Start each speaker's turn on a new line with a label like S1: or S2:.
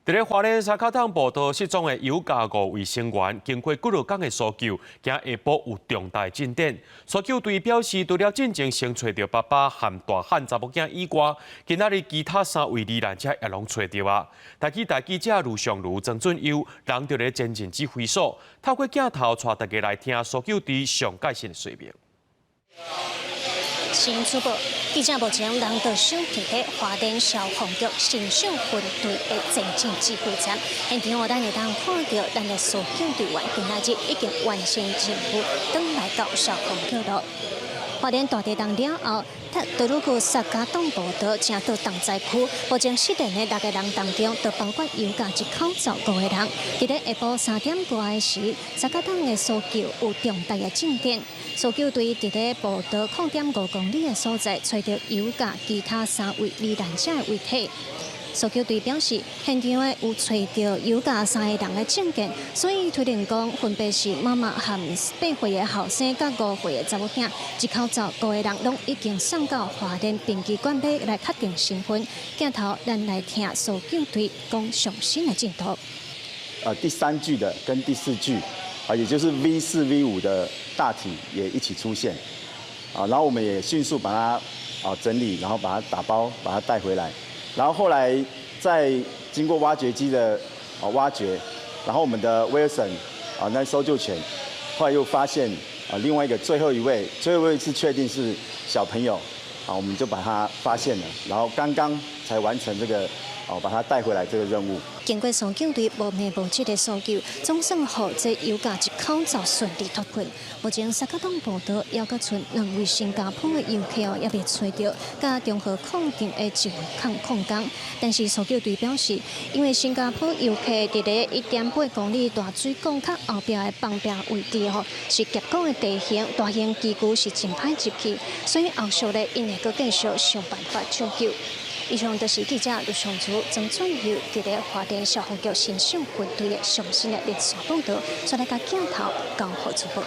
S1: 佇咧花蓮三腳桶步道失蹤的尤家五位成員，經過幾落工的搜救，今下晡有重大進展。搜救隊表示，除了進前先揣著爸爸和大漢查某囝以外，今仔日其他三位罹難者也攏揣著啊。台記台記者盧尚如、曾俊優，人佇咧前進指揮所，透過鏡頭帶大家來聽搜救隊上蓋新的說明。
S2: 新主播記者目前人就守佇咧花蓮消防局新秀分隊的前進指揮站，現場哦，咱會當看著咱的搜救隊員今仔日已經完成任務，轉來到消防局囉。花蓮大地震了後，太魯閣薩家洞步道成做重災區，目前失聯的六個人當中，就包括尤家一口罩五個人。佇咧下晡3點外時，薩家洞的搜救有重大的進展。搜救隊佇咧步道0.5公里的所在，揣著尤家其他三位罹難者的遺體。搜救隊表示，現場的有揣著尤家三个人的證件，所以推論講分別是媽媽和8歲的後生佮5歲的查某囝，一口罩五個人攏已經送到花蓮殯儀館欲來確定身份。鏡頭，咱來聽搜救隊講上新的進度。
S3: 第三具的跟第四具，啊，也就是 V4、V5的大體也一起出現，啊，然後我們也迅速把它啊整理，然後把它打包，把它帶回來。然後後來再經過挖掘機的啊挖掘，然後我們的威爾森啊那搜救犬，後來又發現啊另外一個最後一位，最後一位是確定是小朋友，啊我們就把他發現了，然後剛剛才完成這個哦把他帶回來這個任務。
S2: 經過搜救隊無微不至的搜救，總算予這尤家一口罩順利脫困。目前薩家洞步道猶閣賰兩位新加坡的遊客哦，猶未揣著，佮中和礦鎮的一位礦礦工。但是搜救隊表示，因為新加坡遊客佇咧1.8公里大水管較後壁的崩壁位置吼，是峽谷的地形，大型機具是真歹入去，所以後續咧，𪜶會閣繼續想辦法搶救。以上就是記者盧尚祖、曾俊佑佇咧花蓮消防局新秀分隊的上新的熱線報道，再來共鏡頭交予主播。